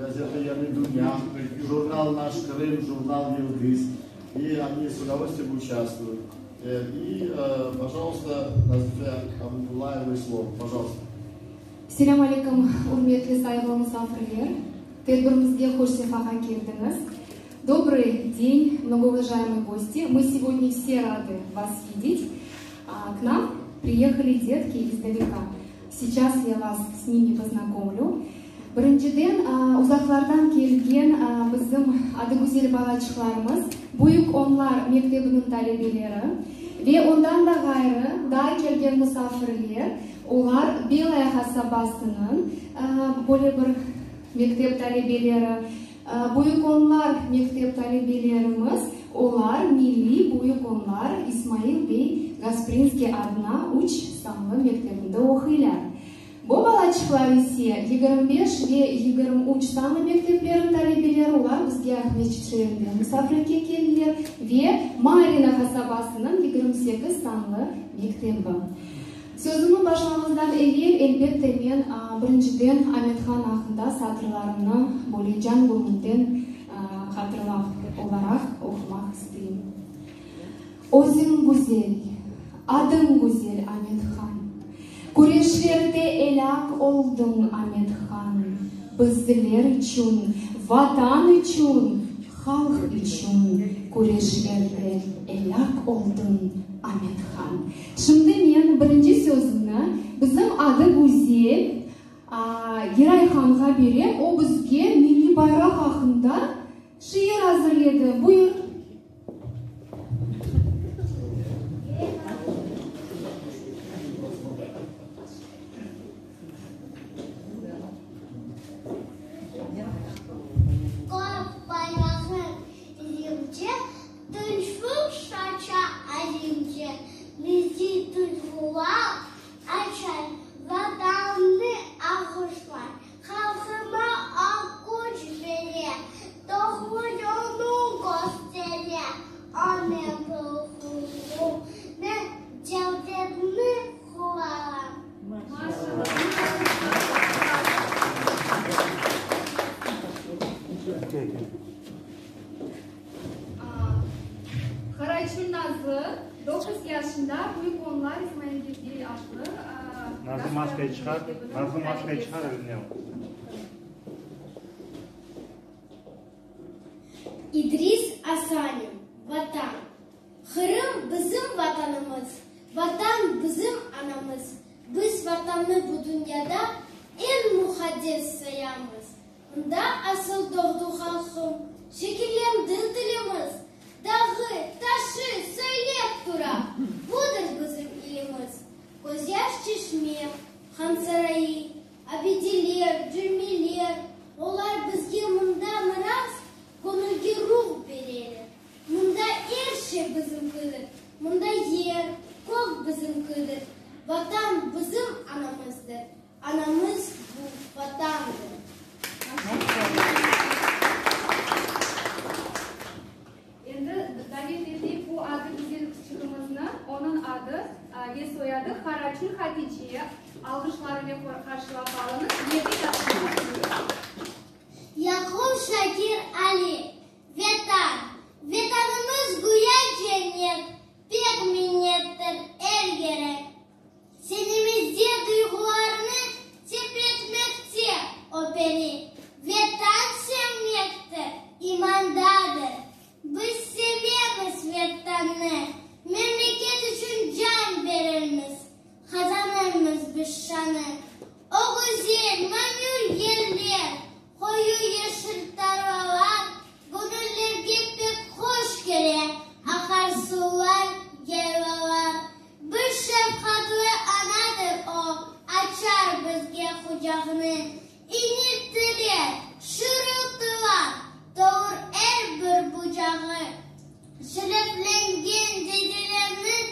Gazeta Yañı dünya, jurnal Naş Krım, jurnal Yıldız. И oni с удовольствием участвуют. И, пожалуйста, Nazife Abdullayevoy слово. Пожалуйста. Selâm aleyküm, ürmetli sayğılı musafirler! Tedbirimizge hoş sefağa keldiñiz! Добрый день, многоуважаемые гости! Мы сегодня все рады вас видеть. К нам приехали детки издалека. Сейчас я вас с ними познакомлю. Birinciden, uzaqlardan kelgen bizim adı güzel balaçıqlarımız, Büyük Onlar mektebiniñ talebeleri ve ondan da ğayrı daa kelgen musafirler, olar Belaya qasabasınıñ böyle bir mektep talebeleri, Büyük Onlar mektep talebelerimiz, olar milliy Büyük Onlar İsmail bey Gasprinskiy adına üç sanlı mektebinde oquylar. Bu balaçıqlar ise 25 ve 23 sanlı mekteplerniñ talebeleri, olar bizge Aqmescit şeerinden musafirlikke keldiler, ve Marino qasabasınıñ 28 sanlı mektebi. Sözümni başlamazdan evel, elbette, men birinciden Amethan aqqında satırlarımnı böyle can göñülden hatırlav olaraq oqumaq isteyim. Özüñ güzel, adıñ güzel, Amethan, Küreşlerde elâk oldıñ, Amethan, Bizler içün, Vatan içün, halq içün Küreşlerde elâk oldıñ, Amethan. Şimdi men birinci sözümni bizim adı güzel Giray hanğa berem, o bizge milliy bayraq aqqında şiir azırledi. Buyur. Kök bayrağı yırcı, Tınçlıq saça alimce, Bizi duyğular açar, Vatannı ağışlar. Halqıma aq küç bere, Doğru yolnı köstere. O men ruhum, Men Cevdetni quvaram. Qaraçün Nazlı, doquz yaşında, Büyük Onlar İsmail Bey adlı Nazlı maskayı çıqar, Nazlı maskayı çıqar ögüne al. İdris Asanin, Vatan. Qırım bizim Vatanımız, Vatan bizim anamız. Biz Vatannı bu dünyada eñ muqaddes sayamız. Mında asıl doğdu halqım, şekillendi tilimiz, Dağı, taşı söylep tura, budır bizim ilimiz. Közyaş çeşme, Han sarayı, abideler, cürmeler, Olar bizge mında miras, köñülge ruh bereler. Mında er şey bizimkidir, mında yer, kök bizimkidir, Vatan bizim anamızdır. Anamız bu Vatandır. Endi davet eteyik bu adı güzel qızçığımıznı, onıñ adı ve soyadı Haraçün Hatice, alğışlar ile qarşılap alıñız, yedi yaşında. Yaqub Şakir Ali, Vetan, Vetanımız güya cennet, pek minnettir er yere. Senemizde duyğularnı tepretmekte o peri, Vetan sevmektir, imandadır. Biz sevemiz Vetannı, memleket içün can berermiz, Qazanırmız biz şanı. O güzel, mamür yerler, qoyu yeşil tarlalar, Göñüllerge pek hoş kele aqar suvlar, yaylalar. Bir şefqatlı anadır o, açar bizge qucağını, İniltiler, şırıltılar tolur er bir bucağı. Şereflengen dedelerniñ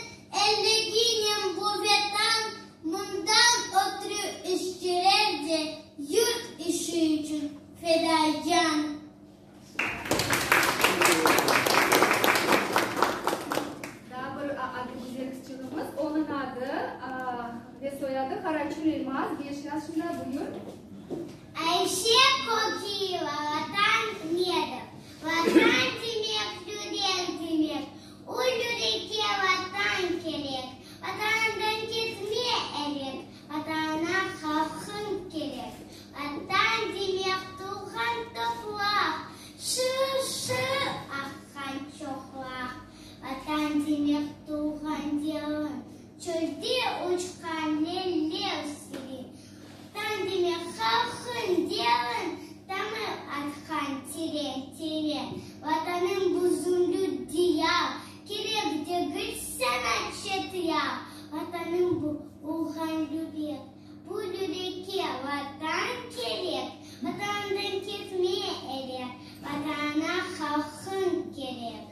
elliginen bu Vetan, Bundan ötrü işçiler de yurt işi içün feda can. Daa bir adı güzel qızçığımız, onıñ adı ve soyadı Karaçun Elmaz, beş yaşında, buyur. Ayşe Kokiyeva, Vatan nedir? Vatan demek, yürek demek, O yürekke Vatan kerek. Vatanından ketme erek, Vatanına halqıñ kerek. Vatan demek, tuvğan topraq, Şır-şır aqqan çoqraq. Vatan demek, tuvğan yeriñ, Çölde uçqan leller seniñ. Vatan demek, halqıñ, yeriñ, Tamır atqan terek-terek. Vatanım bu zümrüt diyar, Kerek degil saña çet yar. Vatanım bu urğan yürek, Bu yürekke Vatan kerek. Vatandan ketme erek, Vatanına halqıñ kerek.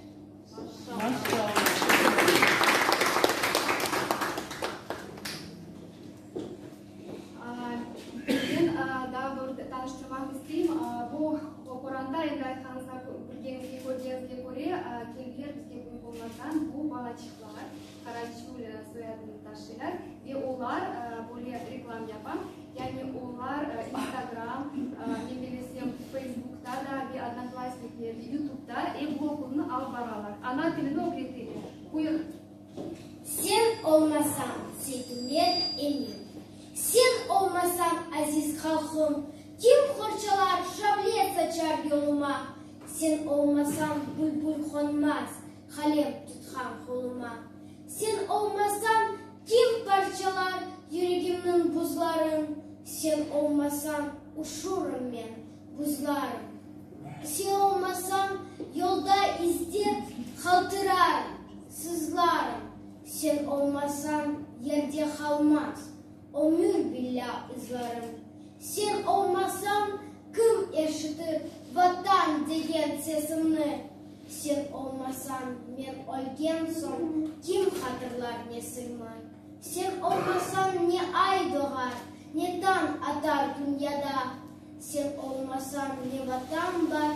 Men daa bir tanıştırmaq isteyim. Bu qoranta, endi aytqanıñızğa, bilgeniñizge, körgeniñizge köre, keldiler bizge büyük olmazdan bu balaçıqlar, Qaraçül soyadını taşıylar ve olar böyle reklam yapa, yani olar İnstagram, men bilesem, Feysbukta da ve Odnoklassniklerde, Yutubda e blogını alıp baralar, ana tilini ögreteler. Buyur. Sen olmasañ, Seytumer emin. Sen olmasañ, aziz halqım, Kim qorçalar, şavle saçar yoluma? Sen olmasañ, bülbül qonmaz qalem tutqan qoluma. Sen olmasañ, kim parçalar yüregimniñ buzların? Sen olmasañ, uşurım men, buzlarım. Sen olmasañ, yolda izde qaltırarım, sızlarım. Sen olmasañ, yerde qalmaz ömür billâ ızlarım. Sen olmasañ, kim eşitir Vatan degen sesimni? Sen olmasañ, men ölgen soñ kim hatırlar nesilmi? Sen olmasañ, ne ay doğar, ne tañ atar dünyada? Sen olmasañ ne Vatan bar,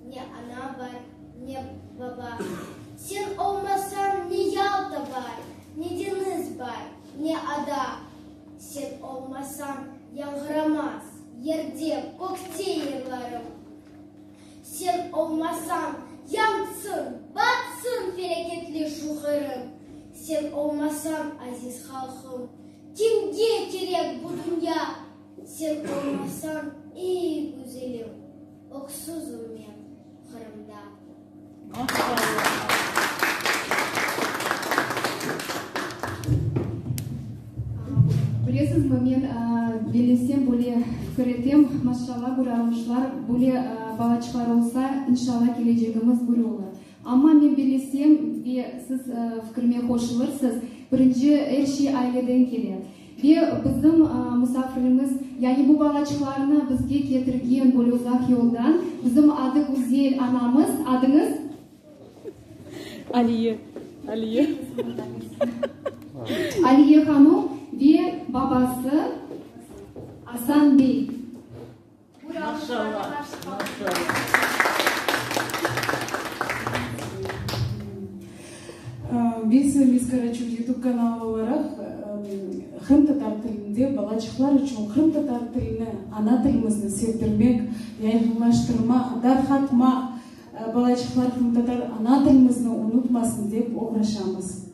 ne ana bar, ne baba. Sen olmasañ ne Yalta bar, ne deñiz bar, ne ada. Sen olmasañ yañğıramaz yerde, kökte yırlarım. Sen olmasañ yansın, batsın felâketli şu Qırım. Sen olmasañ, aziz halqım, kimge kerek bu dünya? Sen olmasañ, ey güzelim, öksüzim men Qırımda. Bilesizmi, men bellesem, böyle fikir etem, maşallah, bir alğışlar, böyle balaçıqlar olsa, inşallah, kelecegimiz bir olur. Amma men bellesem, ve siz fikirime qoşulırsız, birinci er şey aileden kele. Ve bizim musafirimiz, yani bu balaçıqlarnı bizge ketirgen böyle uzaq yoldan bizim adı güzel anamız, adıñız? Aliye, Aliye. Aliye hanum ve babası Asan bey. Maşallah, maşallah. Biz Miss Karaçül YouTube kanalı olaraq qırımtatar tilinde balaçıqlar içün qırımtatar tilini, ana tilimizni sevdirmek, yayğınlaştırmaq, darqatmaq, balaçıqlar qırımtatar ana tilimizni unutmasın dep oğraşamız.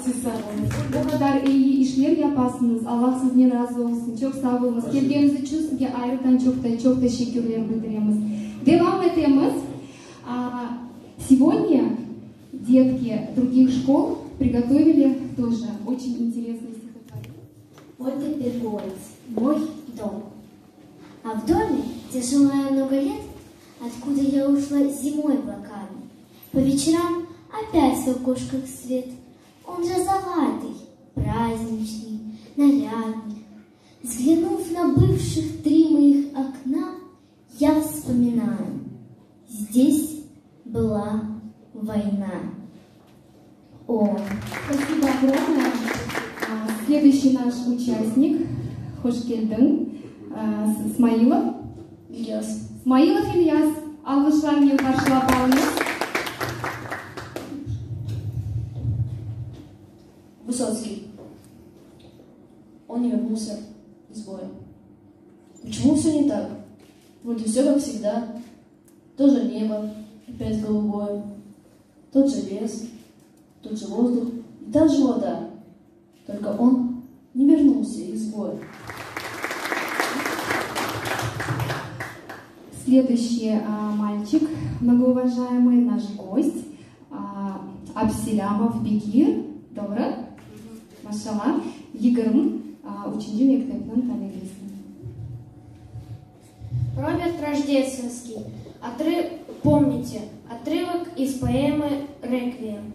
Siz sağ oluñız. O qadar eyi işler yapasıñız. Allah siznen razı olsun. Çoq sağ oluñız. Kelgeniñiz içün sizge ayrıtan çoq da çoq teşekkürler bildiremiz. Devam etemiz. Segodnâ detki drugih şkol prigotovili тоже очень интересное stihotvoreniye. Вот теперь город, мой дом. А в доме, где жила я много лет, Откуда я ушла зимой в блокаду, По вечерам опять в окошках свет. Он розоватый, праздничный, нарядный. Взглянув на бывших три моих окна, Я вспоминаю, здесь была война. О! Спасибо огромное. Следующий наш участник, Hoş keldiñ, Смаилов. İlyas. Смаилов İlyas, alğışlarnen qarşılap alıñız. Vısotskiy. Он не вернулся из боя. Почему все не так? Вроде все как всегда. То же небо, опять голубое, тот же лес, тот же воздух и та же вода. Только он не вернулся из боя. Следующий а, мальчик, многоуважаемый наш гость, а, Абселямов Бекир. Doğru? Maşallah. 23 mektepniñ talebesi. Роберт Рождественский. Отрыв... Помните, отрывок из поэмы «Реквием».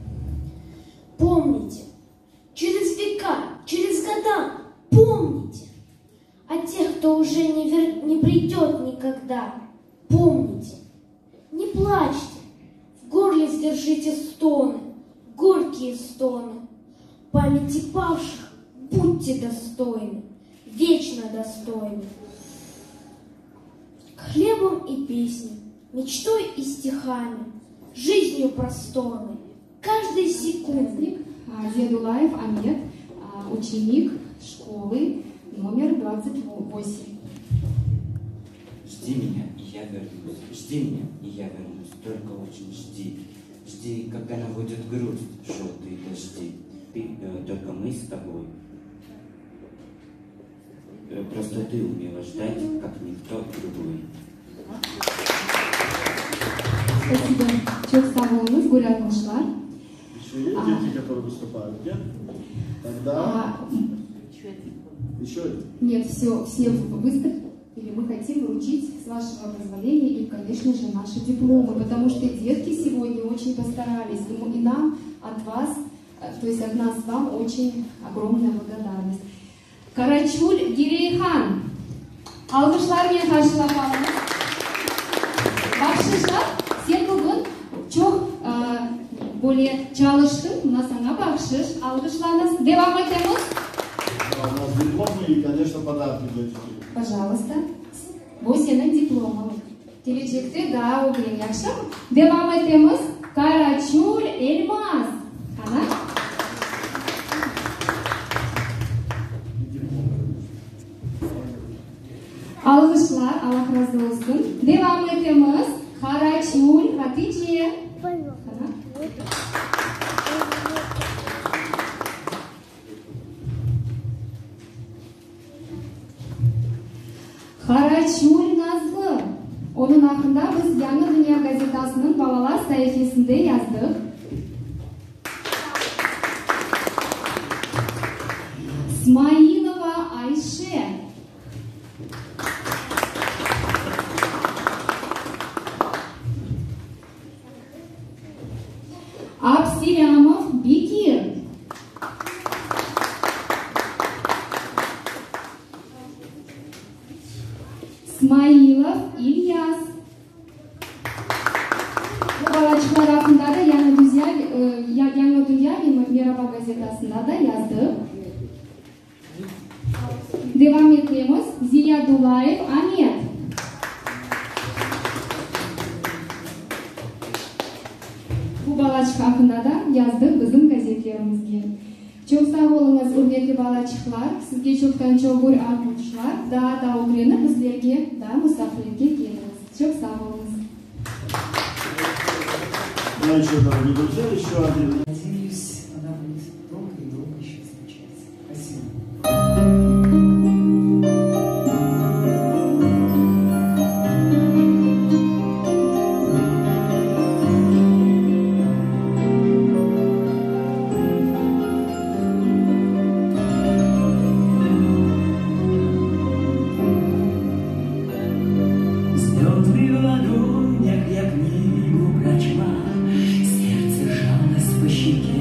Помните, через века, через года, помните о тех, кто уже не, вер... не придет никогда. Помните, не плачьте, в горле сдержите стоны, горькие стоны. Памяти павших будьте достойны, вечно достойны. Хлебом и песней, мечтой и стихами, жизнью просторной, каждой секундой. Зиадулаев Амет, ученик школы номер 28. Жди меня, и я вернусь. Жди меня, и я вернусь. Только очень жди. Жди, когда наводят грусть желтые дожди. Ты, э, только мы с тобой. Э, просто ты умела ждать, как никто другой. Спасибо. Çoq sağ oluñız, gür alqışlar. Еще есть дети, которые выступают, нет? Тогда... А, Еще один. Нет, все, все выступили. Мы хотим вручить, с вашего позволения, и, конечно же, наши дипломы, потому что детки сегодня очень постарались. И, мы, и нам от вас, э, то есть от нас вам очень огромная благодарность. Карачуль Гирейхан. Alqışlarnen qarşılap alıñız. Bahşış, sen bugün çoq böyle çalıştıñ, mına saña bahşış. Alqışlañız. Devam etemiz. У нас дипломы и, конечно, подарки для детей. Пожалуйста. Bu seniñ diplomıñ. Kelecekte daa ögren, yahşımı? Devam etemiz. Karaçul Elmaz. Qana? И дипломы. Alqışlar, Allah razı olsun. Devam etemiz. Karaçul Hatice. Qana? Karaçul Nazlı. Onıñ aqqında biz Yañı Dünya gazetasınıñ balalar saifesinde yazdıq. Smailova Ayşe. Abselâmov Bekir. Smailov İlyas. Bu balaçıqlar aqqında da Yañı Dünya, Yañı Dünya ve Meraba gazetasında da yazdıq. Devam etemiz. Ziyadulayev Amet. Bu balaçıq aqqında da yazdıq bizim gazetlerimizge. Çoq sağ oluñız, ürmetli balaçıqlar. Sizge çoqtan çoq gür alqışlar. Daa da ögrenip bizlerge daa musafirlikke keliñiz. Çoq sağ oluñız. Ну, еще, дорогие друзья, еще один Надеюсь, она будет долго и долго еще звучать. Спасибо. Звезды в ладонях я книгу прочла, Сердце сжалось по щеке.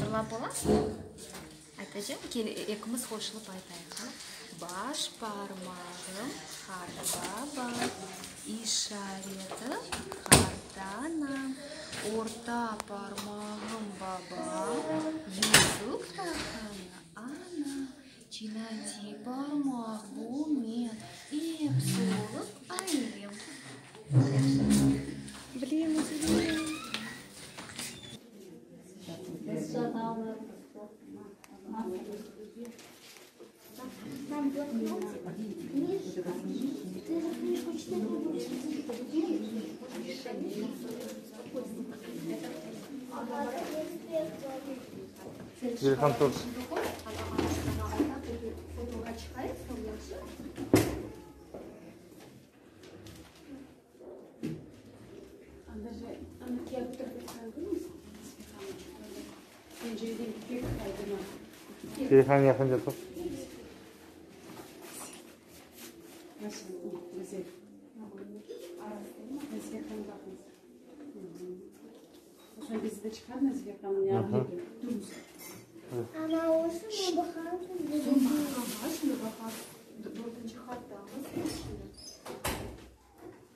Yırlap olasıñmı? Aytacağım, kel, ekimiz qoşulıp aytayıq, ha? Baş parmağım qartbaba, işareti qartana, orta parmağım baba, yüzük taqqanı ana, çinatiy parmaq bu men, episi olıp ailem. Bilemiz, bilemiz. Zelhan tur. Zelhan yaqınca tur.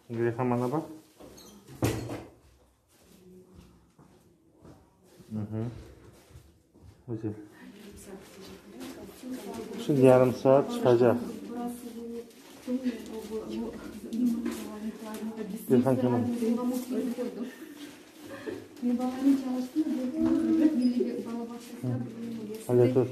Zelhan mana baq. Güzel. Şimdi yarım saat çıqacaq. Zelhan Kemal. Ale tur.